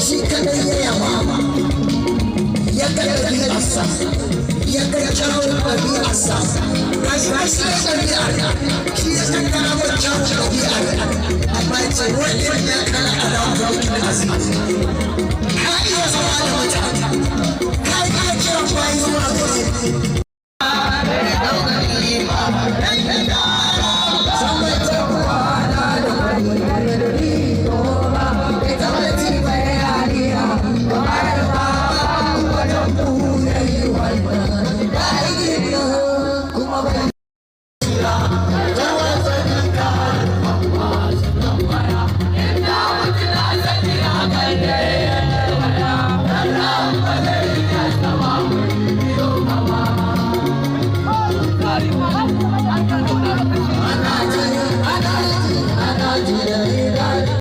Shi kadai ya yaba, ya ga ɗabi'arsa, ya ga kyawun ɗabi'arsa. Ga shi ba shi ya ɗabi'ar, shi ya kankara wa kyawun ɗabi'ar, amma ya ce wani ya kana ala khuluqin azim. Ka iya zama da mutane, ka iya kiran bayi zuwa gare ni.